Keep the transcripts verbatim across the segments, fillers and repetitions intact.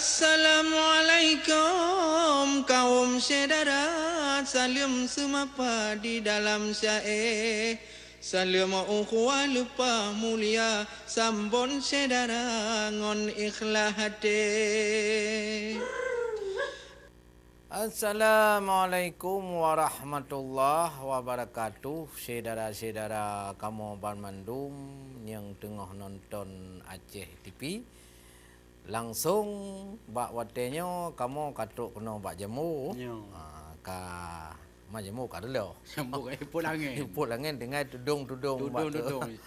Assalamualaikum kaum syedara, saleuem seumapa di dalam syae. Saleuem ukhuwah leupah mulia, sambon syedara ngon ikhlas até. Assalamualaikum warahmatullahi wabarakatuh. Syedara-syedara kamoe banmandum nyang teungoh nonton Aceh T V. Langsong bak watée nyoe kamoe ka trok keunoe bak jambo. Nyoe. Ha, ka ma jambo ka reuloh. Jambo ka ipot angén. Ipot angén tinggai tudong-tudong bak tu. Tudong-tudong.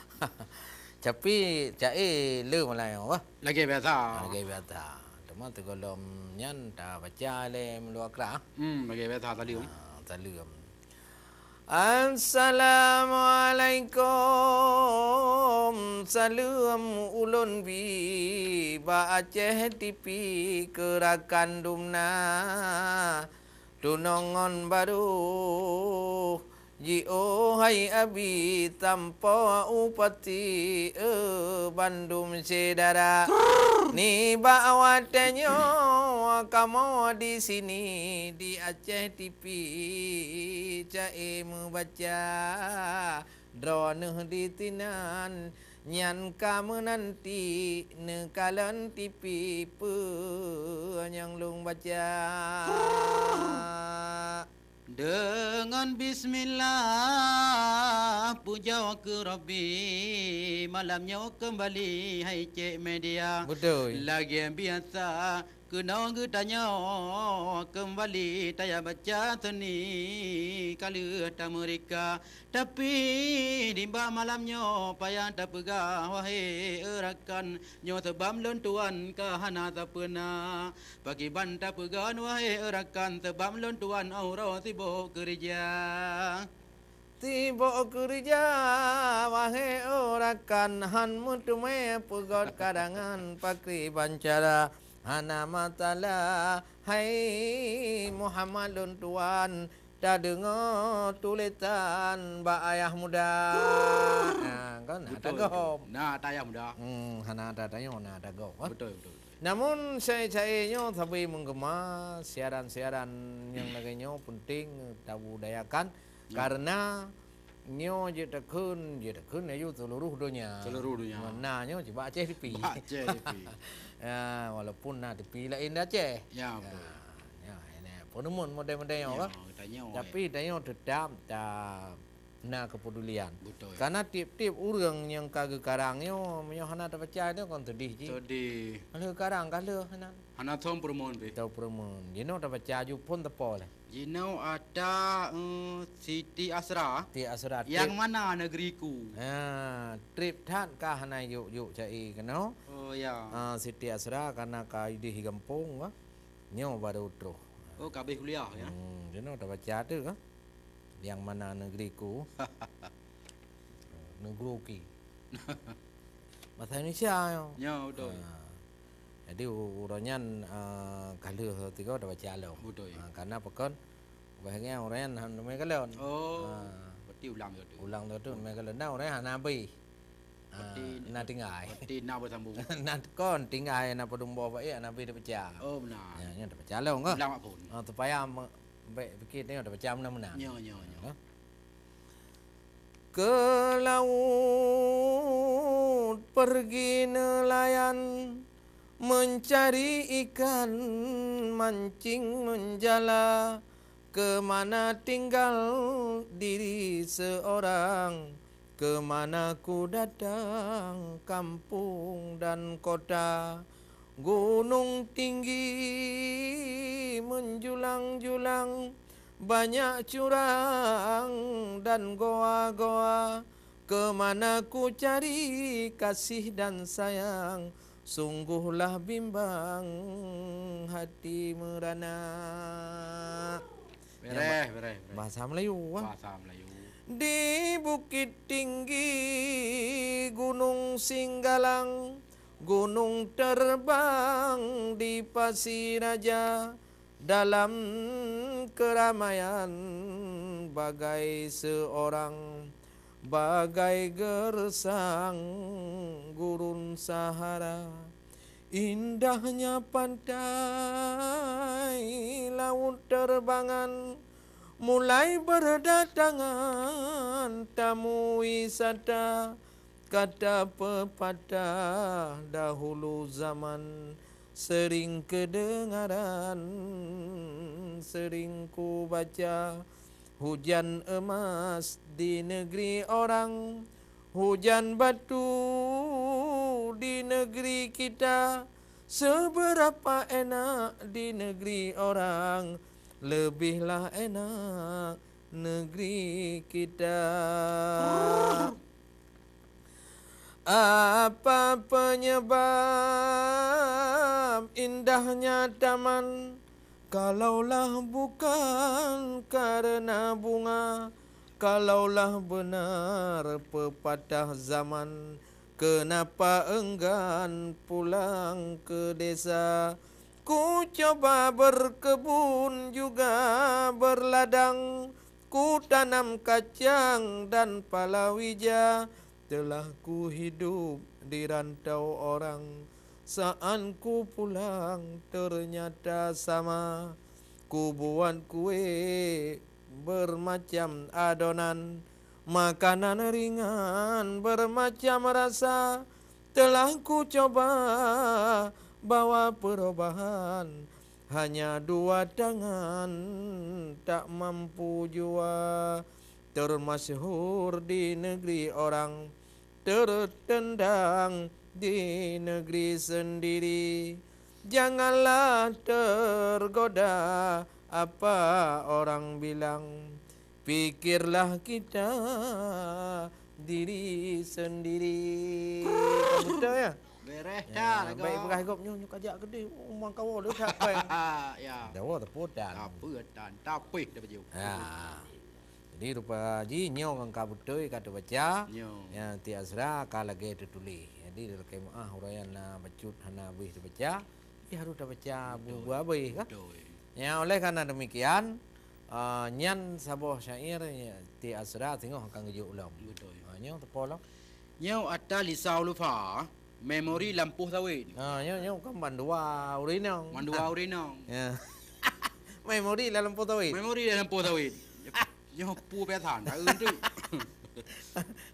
Tapi ca'e le malam nyoe, wah. Lagée biasa. Lagée biasa. Teuma sigohlom nyan tabaca lé meuluwa kra. Hmm, lagée biasa tadi. Ha, saleuem. Assalamualaikum, saleuem ulôn bi bak Aceh T V keu rakan dumna. Tunong ngon barô jiôh hai Abi, sampoe u pati, eh, bandum syedara. Nibak watée nyoe kamoe di sini di Aceh T V ca'e meubaca. Droeneuh di sinan nyan ka meunanti neukalon T V peue nyang lôn baca. Deungon bismillah, pujoe keu Rabbi, malam nyoe keumbali hai cék media. Beutôi. Lagée biasa, keunoe geutanyoe keumbali taya baca seuni ka lheueh tameurika. Tapi, nibak malam nyoe payah tapeugah, wahé rakan, nyoe sabab lôn tuan ka hana sapeue na. Pakriban tapeugah, wahé rakan, sabab lôn tuan uroe sibok keureuja. Sibok keureuja, wahé rakan, han meuteumé peugot karangan, pakriban cara hana masalah. Hai Muhammad lôn tuan, tadeungoe tulésan bak ayah muda. Nah, kan, nah, beutôi, tagob. Beutôi. Na ata ayah muda. Hmm, hana ata tanyoe, na tagob, eh. Beutôi, beutôi, beutôi. Namun, syae-syae nyoe sabe meugema, siaran-siaran nyang lagée nyoe penting tabudayakan, ya, karena nyoe jeuet takheun, jeuet takheun laju seuluruh donya. Seuluruh donya. Ngon na nyoe cit bak Aceh T V. Bak Aceh T V. Ya, walaupun na T V laén di Aceh. Ya, beutôi. Ya, ya, ini peuneumeun model-model nyoe, ya, kan? Tanyoe, tapi tanyoe tetap ta na keupedulian. Beutôi. Karena tiep-tiep ureuëng nyang ka geukarang nyoe, meunyoe hana tabaca nyoe kon seudeh jih. Seudeh. Ka lheueh karang, ka lheueh nan. Hana thom peureumeun pih. Thom peureumeun. Jinoe tabaca aju phon teupeu lé. Jinoe ata, eh, Siti Asra. Siti Asra, yang trip. Mana negeriku? Ha, trip that ka hana yuk-yuk cai keunoe. Oh, ya. Ah, Siti Asra karena ka ideh gampông ka. Nyoe baru troh. Oh, ka habéh kuliah, ya? Hmm, jinoe tabaca tu ka. Yang mana negeriku? Negruki. Bahasa Indonesia nyoe. Ya, beutôi. Ha. Jadi, u-, uroe nyan, eh, ka lheueh tiga tabaca lom. Beutôi. Ha, karena pakon, ubah nyan uroe nyan han teumé kalon. Oh, ha, berarti ulang tu. Ulang tu, teumé kalon. Nah, uroe nyan hana habéh. Ah, berarti na tinggai. Berarti na beusambông. Na kon tinggai, na padum boh bak, ya, na bri tabaca. Oh, beuna. Ya, nyan tabaca lom ka. Ulang bak phon. Ah, supaya me-, bèk pikir tengok tabaca meunan-meunan. Nyo, nyo, nyo. Ya. Ke laut pergi nelayan, mencari ikan, mancing menjala, ke mana tinggal diri seorang, ke mana ku datang, kampung dan kota. Gunung tinggi menjulang-julang, banyak curang dan goa-goa, ke mana ku cari kasih dan sayang, sungguhlah bimbang hati merana. Bereh, bereh, bereh. Bahasa Melayu, ah. Bahasa Melayu. Di bukit tinggi Gunung Singgalang, gunung terbang di Pasiraja, dalam keramaian bagai seorang, bagai gersang gurun sahara. Indahnya pantai, laut terbangan, mulai berdatangan tamu wisata. Kata pepatah dahulu zaman sering kedengaran, sering ku baca. Hujan emas di negeri orang, hujan batu di negeri kita. Seberapa enak di negeri orang, lebihlah enak negeri kita. Apa penyebab indahnya taman? Kalaulah bukan karena bunga, kalaulah benar pepatah zaman, kenapa enggan pulang ke desa? Ku coba berkebun juga berladang, ku tanam kacang dan palawija. Telah ku hidup di rantau orang, saat ku pulang ternyata sama. Ku buat kue bermacam adonan, makanan ringan bermacam rasa. Telah ku coba bawa perubahan, hanya dua tangan tak mampu jua. Termasyhur di negeri orang, tertendang di negeri sendiri. Janganlah tergoda apa orang bilang, pikirlah kita diri sendiri. Betul ya? Bereh Ya, dah lagu. Baik peugah gob nyoe, nyoe kajak keudeh. Oh, mang kawo le that pai. Ya. Dawa tepot dan. Apa tan? Tapih dah baju. Ya. Jadi rupa ji nyoe ngon ka beutôi ka teubaca. Nyoe. Ya, ti asra ka lagée teutuléh. Jadi lakée meuáh ureuëng nyang na bacut hana beuih teubaca, tapi harôh teubaca Betul. bu-, bu abéh ka. Betul. Ya, oleh karena demikian, ah, nyan saboh syair, ya, ti asra singoh akan geujok ulom. Betul. Ah, nyoe teupo lom. Nyoe ata Lisa Ulfa, memori lampôh sawét. Ah, nyoe, nyoe kan bandua ureuëng inong. Bandua ureuëng inong. Ya. Memori lam lampôh sawét. Memori lam lampôh sawét. Nyoe pu piasan, tak eu tu.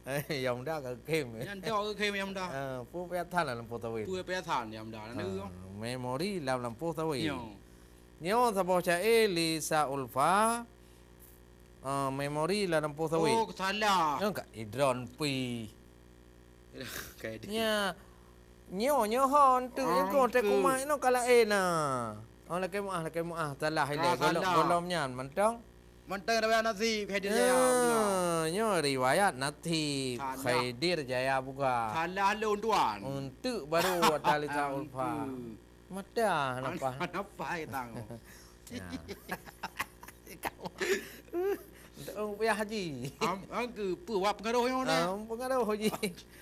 Eh, yang muda ke game. Yang dak ke game yang muda. Ah, pu piasan lam lampôh sawét. Pu piasan yang muda. Ah, memori lam lampôh sawét. Nyoe. Nyoe saboh syair Lisa Ulfa. Ah, memori lam lampôh sawét. Oh, salah. Nyoe ka Idron Pi. Kayak dia. Nya, nyoe, nyoe hon tu, Ah, nyoe teh tu. Kumai nyoe ka laén na. Oh, lakée meuáh, lakée meuáh, salah Ah, ilée. Golom, salah. Golom nyan, mantong. Mantong riwayat nasib, Khairil Jaya. Ah, nyoe riwayat nasib. Salah. Khaidir Jaya Buga. Salah lôn, Tuan. Untuk baru ata Lisa Ulfa. Angku. Mata napa? Napa kita ngomong? Ya. Untuk payah haji. Am, angku, peue wak pengaruh nyoe deh? Ah, pengaruh haji.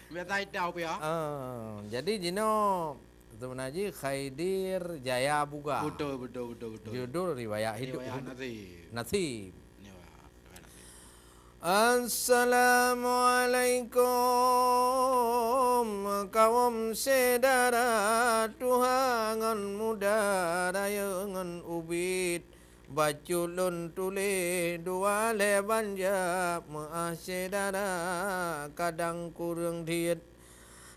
Biasa dah payah. Ah, jadi jinoe sebenarnya Khaidir Jaya Buga. Betul, betul, betul, betul. Judul Riwayat Hidup. Riwayat Nasib. Nasib. Ya, riwayat nasib. Assalamualaikum, kawom syedara tuha ngon muda, rayeuk ngon ubit. Bacut lôn tuléh dua lhée banja, meuáh syedara kadang kureueng dhiet.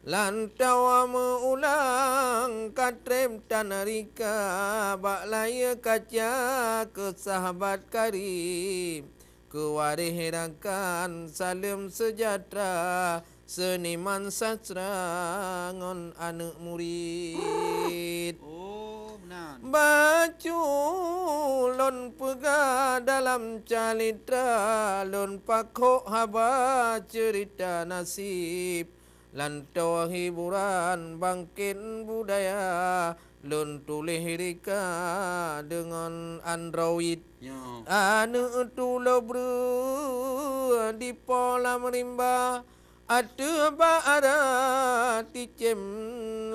Lantau meuulang ka treb tan rika, bak layeue kaca keu sahabat karib. Keu waréh rakan saleuem seujahtra, seuniman sastra ngon aneuëk murit. Oh, meunan. Bacut lôn peugah dalam calitra, lôn pakhok haba ceurita nasib. Lantau hiburan bangkét budaya, lôn tuléh rika deungon Android. Nyoe. Aneuëk tulo breueh dipo lam rimba, ateueh bak adat ticém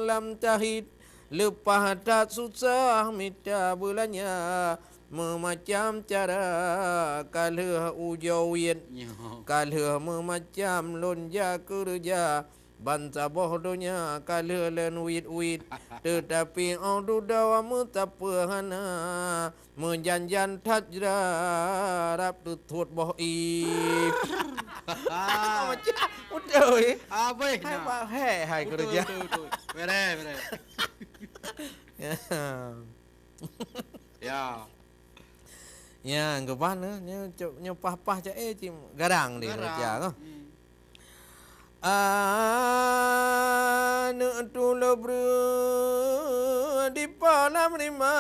lam tahit. Leupah that susah mita beulanja, meumacam cara ka lheueh ujoe wiet. Nyoe. Ka lheueh meumacam lôn ja keureuja, Ban saboh donya ka lheueh lôn wit-wit, teutapi 'oh dudoe meusapeue hana, meujan-jan that jra rab teuthot boh ié. Macam beutôi. Abéh hai na. Pak, hai, hai beutôi, keureuja. Beutôi, beutôi. Beres, beres. Ya. Ya. Nyan geuban, eh, nyoe cok, nyoe pah-pah ca'e cit garang di garang. Meja, kah? Hmm. Aneuk tuleuh breueh di palam rima,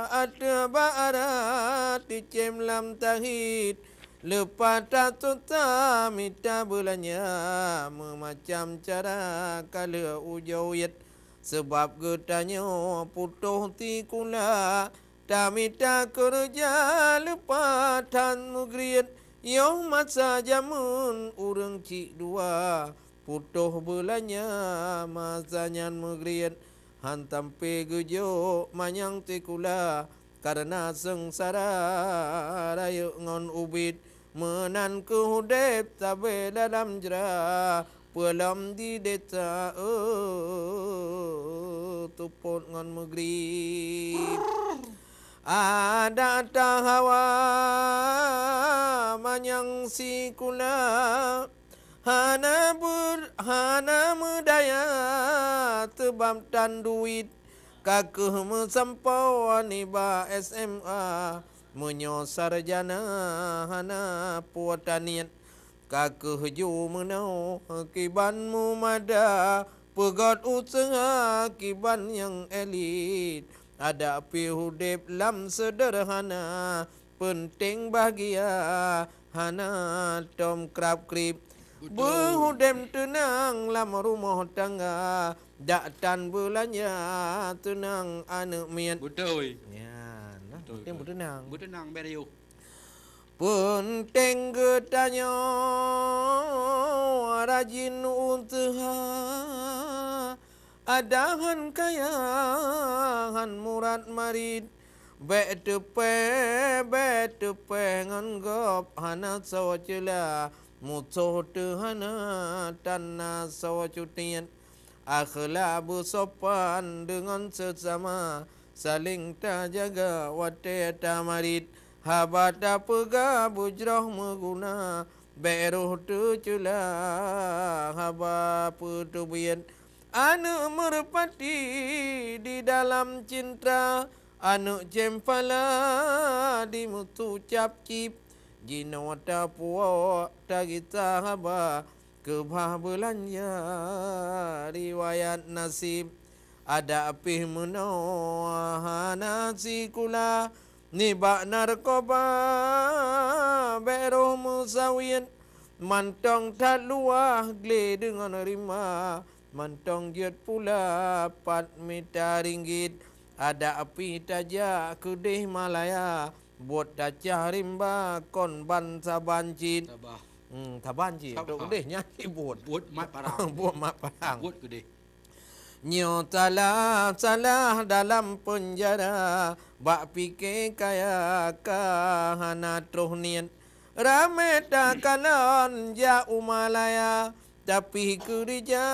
ateueh bak ara teucém lam tahit. Leupah that susah mita beulanja, meumacam cara ka lheueh ujoe uet. Sabab geutanyoe putôh sikula, tamita keureuja leupah that meugriet. Yoh masa jameun ureuëng cit dua, putôh beulanja masa nyan meugriet. Han sampai geujok manyang sikula, kareuna seungsara rayeuk ngon ubit. Meunan keuh udeb sabe dalam jra, peulom di desa, eh, seupôt ngon meugriet. Adak tahawa manyang sikula, hana ber-, hana meudaya sabab tan duit. Ka kheueh meusampoe nibak S M A, meunyoe sarjana hana peue taniet. Ka kheueh ju meunoe kiban meumada, peugöt useuha kiban nyang elit. Adak pih udeb lam seudeurhana, peunteng bahgia hana tom krab-krib. Beutôi. Beuudeb teunang lam rumoh tangga, dak tan beulanja teunang aneuk miet. Beutôi. Nyan, nah, beutôi, peunteng beutôi. Beuteunang. Beuteunang, bèk riôh. Peunteng geutanyoe rajin useuha, adak han kaya han murat marit. Bèk teupèh, bèk teupèh ngon gob hana soe ceula, musoh teuh hana tan na soe cutiet. Akhlak beusopan deungon seusama, saléng tajaga watèe tamarit. Haba tapeugah beujroh meuguna, bèk roh teuceula haba peuteubiet. Aneuk meureupathi di dalam cinta, aneuk cempala di musu cap cit. Jinoe tapuwoe tagisa haba, keubah beulanja riwayat naseb. Adak pih meunoe hana sikula, nibak narkoba bèk roh meusawiet. Mantong that luwah glé deungon rima, mantong jeuet pula pat mita ringgit. Adak pih tajak keudeh Malaya, buet tacah rimba kon ban saban cit. Sabah. Hmm, saban cit. Sabah. Tok keudeh nyan cit buet. Buet mat parang. Buet mat parang. Buet keudeh. Nyoe salah-salah dalam peunjara, bak pike kaya ka hana troh niet. Ramé takalon jak u Malaya, tapi keureuja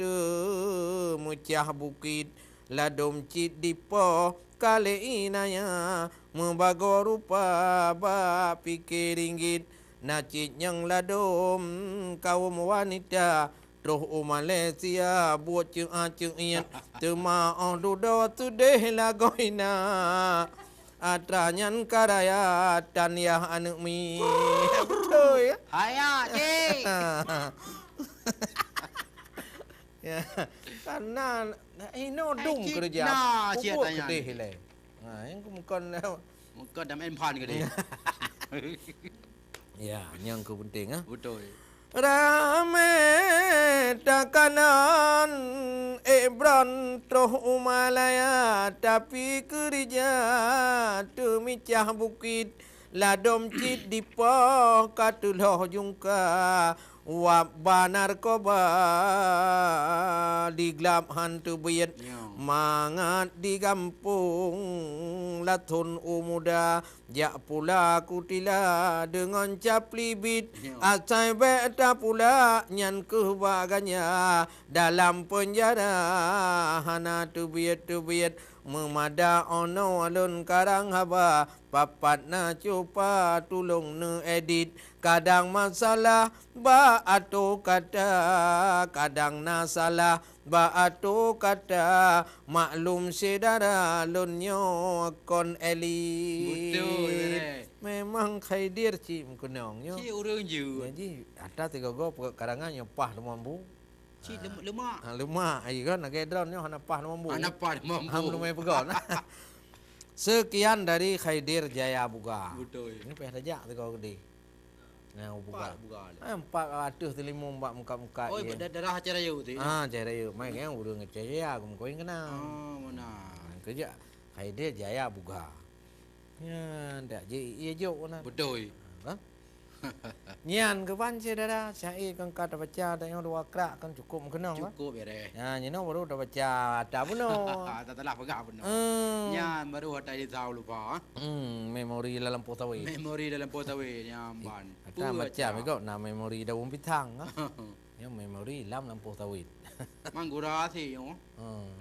teumeucah bukét. Ladôm cit dipoh ka lé inaya, meubagoe rupa bak pike ringgit. Na cit nyang ladôm kawôm wanita, troh u Malaysia buet ceu'ah ceu'iet, teuma 'oh dudoe teudeh lagoina. Atra nyan ka raya tan yah aneuk miet. Beutôi, ya? Haya, cik. Ya, karena inoe dum keureuja. Nah, cik, pupuk tanya. Keudeh ilèe. Ha, nyang keu mukon. Mukon dam emphan keudeh. Ya, nyang keu penting, ha. Beutôi. Ramé takalon ék bron troh u Malaya, tapi keureuja teumicah bukét. Ladôm cit dipoh ka teulhoh jungka, wab ba narkoba diglab han teubiet. Nyo. Mangat di gampông tathon u muda, jak pula kutila deungon caplibit. Nyo. Asai bék tapula nyan keuh bak ganya, dalam peunjara hana teubiet-teubiet. Meumada 'oh noe lôn karang haba, papat na cupa tulông neuedit. Kadang masalah bak atoe kata, kadang na salah bak atoe kata. Maklum syedara lôn nyoe kon elit. Beutôi, Bere. Memang Khaidir cit meukeunong nyoe. Cit ureueng jeuet. Jadi, ata sigoe-goe peukarangan nyoe paih leumo bu. Cit lem-, lemak. Ha, lemak. Ai kan, lagèe droeneuh nyoe hana paih leumo bu. Hana paih leumo bu. Ham lumai peugah. Sekian dari Khaidir Jaya Buga. Beutôi. Nyoe payah tajak sigoe keudeh. Nah, u Buga. Empat Buga le. Ah, empat ratus teulimong bak muka-muka. Oh, da-, darah Cahaya tu. Ah, Cahaya. Mai kan ureueng Cahaya, aku meukawen kena. Oh, mana? Kerja Khaidir Jaya Buga. Nyan, dak je, iya jok na. Beutôi. Ha, kan? Nyan keuban syedara, syair kan ka tabaca, dak nyoe dua krak kan cukup meukeunong, kan? Cukup, Bere. Nyan, nyoe baru tabaca ata bunoe. Ata telah peugah bunoe. Hmm. Nyan baru ata di tahu lupa. Hmm, memori dalam poh sawit. Memori dalam poh sawit, nyan ban. Ata macam juga, na memori daun pisang, kan? Nyoe memori lam lampôh sawit. Manggura si nyoe. Hmm.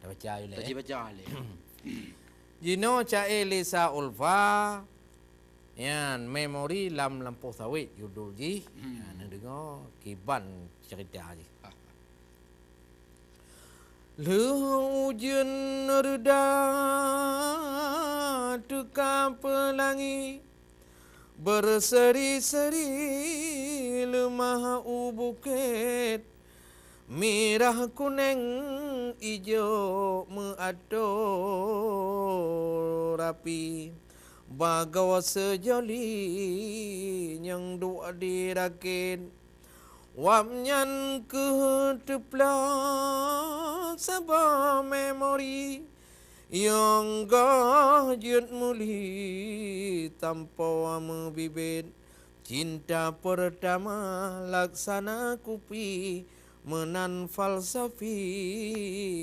Tabaca ilèe. Taji baca ilèe. Jinoe ca'e Lisa Ulfa, nyan Memori lam Lampôh Sawit judul jih. Hmm. Nyan, neudeungoe kiban cerita jih. Lheueh ujeuen reuda teuka peulangi, beuseri-seri leumah u bukét, mirah kuneng ijo meuatoe rapi, bagoe seujoli nyang duek di rakét. Wab nyan keuh teuploh saboh memori, nyang goh jeuet meuli sampoe meubibet. Cinta pertama laksana kupi, meunan falsafi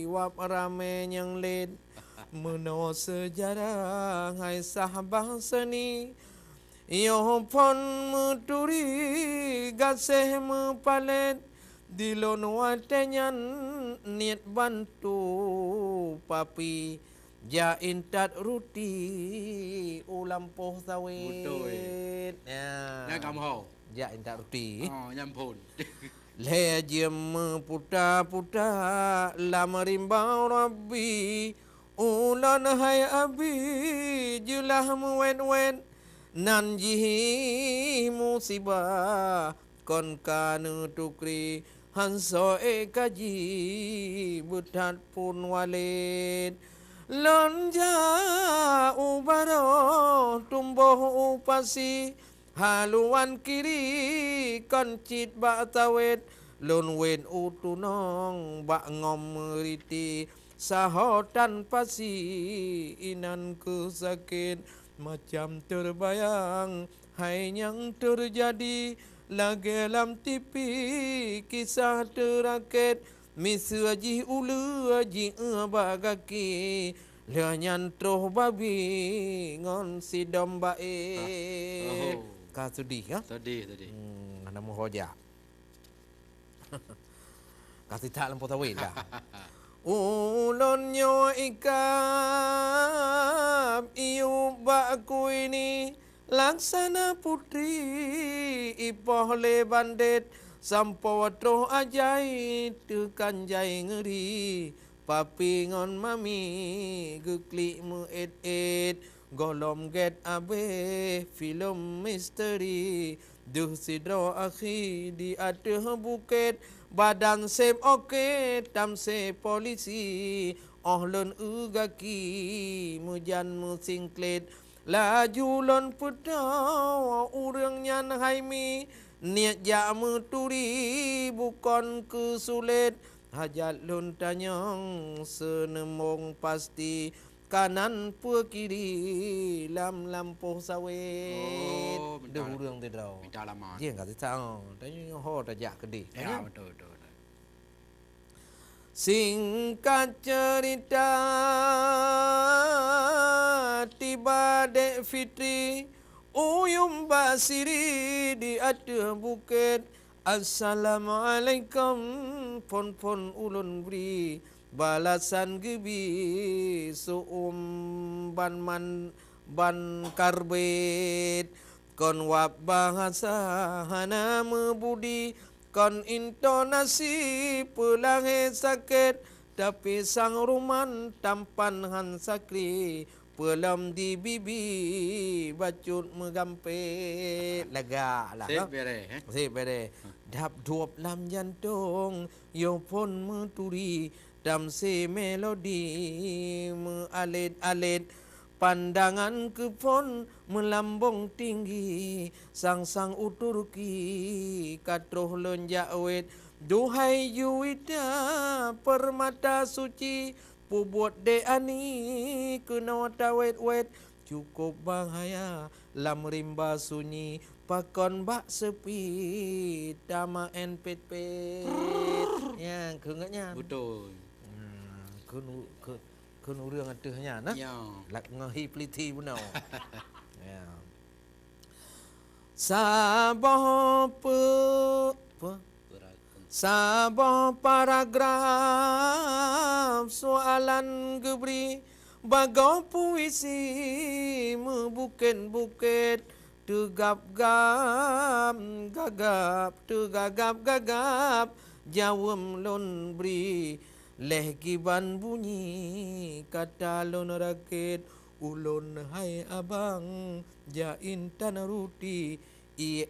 wab ramé nyang lét. Meunoe seujarah hai sah bah seuni, yoh phon meuturi gaséh meupalét. Di lôn watée nyan niet bantu papi, jak intat ruti u Lampôh Sawét. Beutôi. Ya. Nyan kamoe ho. Jak intat ruti. Oh, nyan phon. Lhée jeuem meuputa-puta lam rimba Rabbi, ulôn hai Abi jeulah meuwét-wét, nan jih musibah kon ka neutukri, han soe kaji beuthat phon walét. Lôn jak u baroe tumbôh u pasi, haluan kiri kon cit bak sawét, lôn wét u tunong bak ngom meuriti, saho tan pasi inan keuh sakét. Macam teubayang hai nyang teujadi, lagée lam tipi kisah teurakét, miseue jih uleue jiéue bak gaki, lheueh nyan troh babi ngon sidom baét. Ah, oh. Ka seudeh, ya? Seudeh, seudeh. Hmm, hana meuho jak. Ka sitak lampôh sawét dah. Ulôn nyoe ikab iyup bak kuini, laksana putri ipoh lé bandét, sampoe troh ajai teukan jai ngeuri. Papi ngon mami geuklik meuét-ét, gohlom gét abéh filem misteri. Deuh sidroe akhi di ateueh bukét, badan seb oké tamsé polisi. Óh lôn eu gaki meujan meusingklét, laju lôn peutoe ureuëng nyan hai mi, niet jak meuturi bukon keu sulét. Hajat lôn tanyong seuneumong pasti, kanan peue kiri lam lampôh sawét. Oh, deuh ureuëng sidroe. Minta alamat. Jih ka sisa, oh, tanyong ho tajak keudeh. Ya, betul, betul, betul. Singkat cerita, Tiba Dek Fitri, uyum basiri di ateueh bukét. Assalamualaikum, phon-phon ulôn bri balasan geubi su'um ban man-, ban karbet. Kon wab bahasa hana meubudi, kon intonasi peulahé sakét, tapi sang ruman tampan han sakri, peulom di bibi bacut meugampét. Lagak lah, Sép ha? Béré, eh? Sép béré. Dap duop lam jantong, yo phon meuturi, tamsé melodi meualét-alét. Pandangan keu phon meulambong tinggi, sang-sang u Turki ka troh lôn jak wét. Duhai Juwita peurmata suci, peubuet dek ani keunoe tawét-wét. Cukôp bahaya lam rimba sunyi, pakon bak seupi tamaén pét-pét. Nyang keu ngon nyan. Beutôi. Hmm, keu nu-, keu Kheun ureuëng ateueh nyan, nah? Ya. Lak ngon hi peliti bunoe. Ya. Saboh pe-, pe-, saboh paragraf soalan geubri, bagoe puisi meubukét-bukét, teugab-gab gagab, teugagab-gagab jaweuem lôn bri. Lheueh kiban bunyi kata lôn rakét, ulôn hai abang jak intan ruti,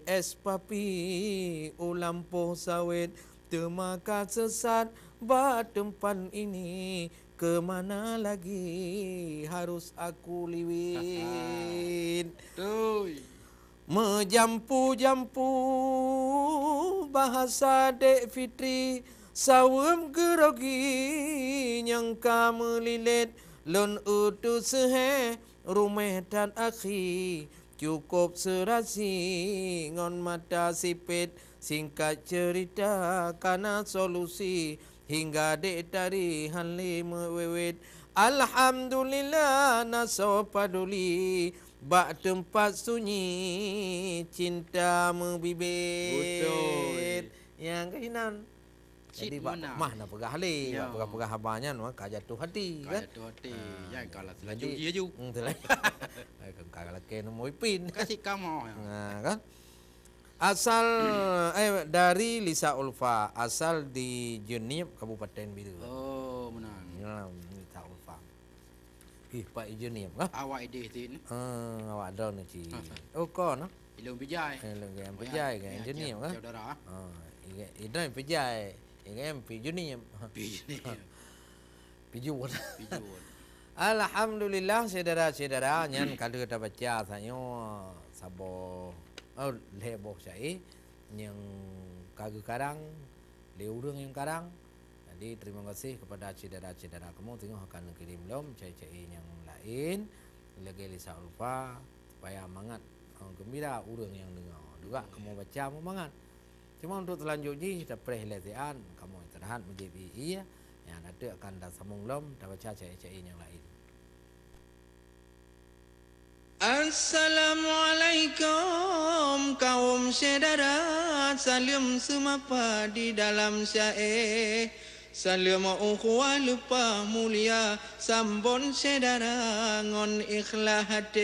es papi u lampôh sawét, teuma ka seusat bak teumpat ini, keu mana lagi harus aku liwit. Tui. Meujampu-jampu bahasa Dek Fitri, saweuem geurogi nyang ka meulilét, lôn utus seuhé ruméh that akhi, cukôp seurasi ngon mata sipét, singkat ceurita kana solusi, hingga dek tari han lé meuwéwét. Alhamdulillah na soe paduli, bak teumpat sunyi cinta meubibét. Beutôi. Nyang keuh inan. Cit jadi bak meunan. Mah na peugah lé, ya, bak peugah-peugah haba nyan, wah, ka jatuh hati, ka kan? Jatuh hati. Ah. Nyan ka lah jadi, selanjut jih aju. Hmm, betul. Ka lakée neumoe ipin. Kasih kamoe, ya. Nah, kan? Asal, eh, dari Lisa Ulfa, asal di Jeunieb, Kabupaten Bira. Oh, meunan. Ya, Lisa Ulfa. Ih, Pak Jeunieb, ha? Awak idéh tin. Ah, awak droeneuh cit. Oh, kon, ha? Ilong Pijai. Eh, ilong Pijai, kan, Jeunieb, kan? Saudara. Ah, idéh Pijai, kan, Pi Jeunieb. Pi Jeunieb. Pijun. Pijun. Alhamdulillah, syedara-syedara, nyan ka lheueh tabaca tanyoe saboh, oh, lhée boh syaé nyang ka geukarang lé ureuëng nyang karang. Jadi, terima kasih kepada syedara-syedara kamoe, teungoh akan neukirém lom syaé-syaé nyang laén lagée Lisa Ulfa, supaya mangat, eh, geumbira ureuëng nyang deungoe. Juga kamoe baca meumangat. Cuma untuk teulanjut jih, tapreh lé siat, kamoe istirahat meujép ié, nyan ateueh akan tasambong lom, tabaca syaé-syaé nyang laén. Assalamualaikum kaum syedara, saleuem seumapa di dalam syaé. Saleuem ukhuwah leupah mulia, sambon syedara ngon ikhlas até.